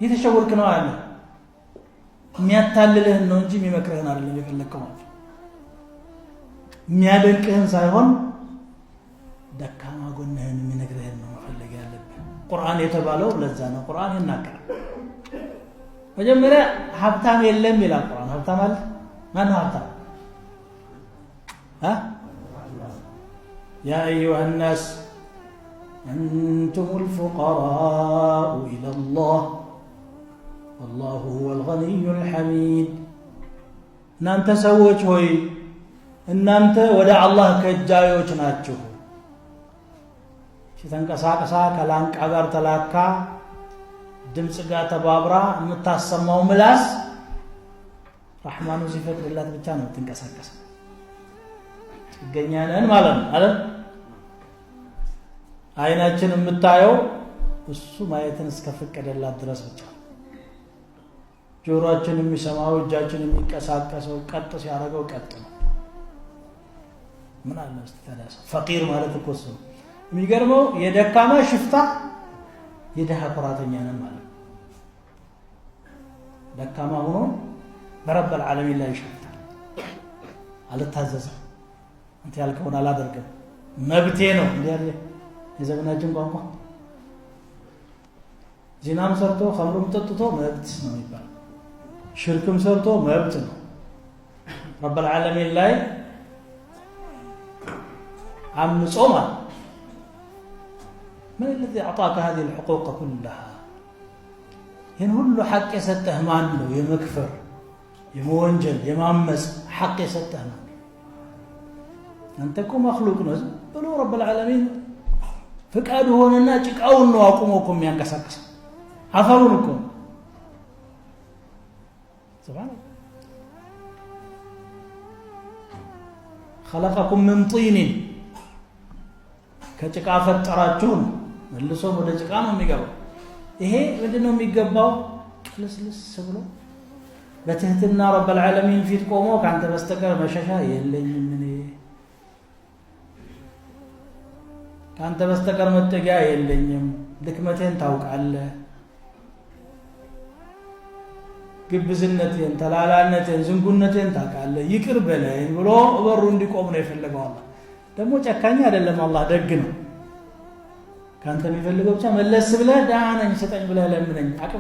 እየተሸወርክ ነው አለ። የሚያታልልህን ነው እንጂ የሚመክርህን አይደለም የፈለግከው ማለት ነው። የሚያደንቅህን ሳይሆን ደካማ ጎንህን የሚነግርህን ነው መፈለግ ያለብህ። ቁርአን የተባለው ለዛ ነው። ቁርአን ይናገራል። መጀመሪያ ሀብታም የለም ይላል ቁርአን። ሀብታም አለ? ማነው ሀብታም? يا أيها الناس أنتم الفقراء إلى الله والله هو الغني الحميد። እናንተ ሰዎች ሆይ፣ እናንተ ወደ አላህ ከጃዮች ናችሁ። ተንቀሳቅሳ ከላንቃ ጋር ተላካ ድምፅ ጋር ተባብራ የምታሰማው ምላስ ራሕማኑ ሲፈቅድላት ብቻ ነው የምትንቀሳቀሰው። ጥገኛ ነን ማለት ነው አይደል? አይናችን የምታየው እሱ ማየትን እስከፈቀደላት ድረስ ብቻ። ጆሮአችን የሚሰማው፣ እጃችን የሚንቀሳቀሰው ቀጥ ሲያደርገው ቀጥ ነው። ምን አለ እስቲ ታዲያ ሰው ፈቂር ማለት እኮ እሱ ነው። የሚገርመው የደካማ ሽፍታ የድሃ ኩራተኛ ነን ማለት ነው። ደካማ ሆኖ በ رب العالمين ላይ ይሸፍታል። አልታዘዝም፣ አንተ ያልከውን አላደርግም፣ መብቴ ነው። እንዲህ ያለ የዘመናችን ቋንቋ ዚናም ሰርቶ ኸምሩም ጠጥቶ መብት ነው የሚባለው። ሽርክም ሰርቶ መብት ነው። رب العالمين ላይ አምጾ ማለት من الذي أعطاك هذه الحقوق كلها؟ ይህን ሁሉ ሐቅ የሰጠህ ማን ነው? የመክፈር፣ የመወንጀል፣ የማመፅ ሐቅ የሰጠህ ማን ነው? አንተ እኮ مخلوق ነው። ዝም ብሎ رب العالمين ፍቃዱ ሆነና ጭቃውን ነው አቁሞ እኮ የሚያንቀሳቅሰው፣ አፈሩን እኮ። سبحان الله። خلقكم من طين፣ ከጭቃ ፈጠራችሁ ነው። መልሶም ወደ ጭቃ ነው የሚገባው። ይሄ ምንድን ነው የሚገባው? ቅልስልስ ብሎ በትህትና رب العالمين ፊት ቆሞ ከአንተ በስተቀር መሸሻ የለኝም እኔ፣ ከአንተ በስተቀር መጠጊያ የለኝም፣ ድክመቴን ታውቃለህ፣ ግብዝነቴን፣ ተላላነቴን፣ ዝንጉነቴን ታውቃለህ፣ ይቅር በለኝ ብሎ በሩ እንዲቆም ነው የፈለገው። አላህ ደግሞ ጨካኝ አይደለም፣ አላህ ደግ ነው። ከአንተ የሚፈልገው ብቻ መለስ ብለህ ደህና ነኝ ስጠኝ ብለህ ለምነኝ አቅም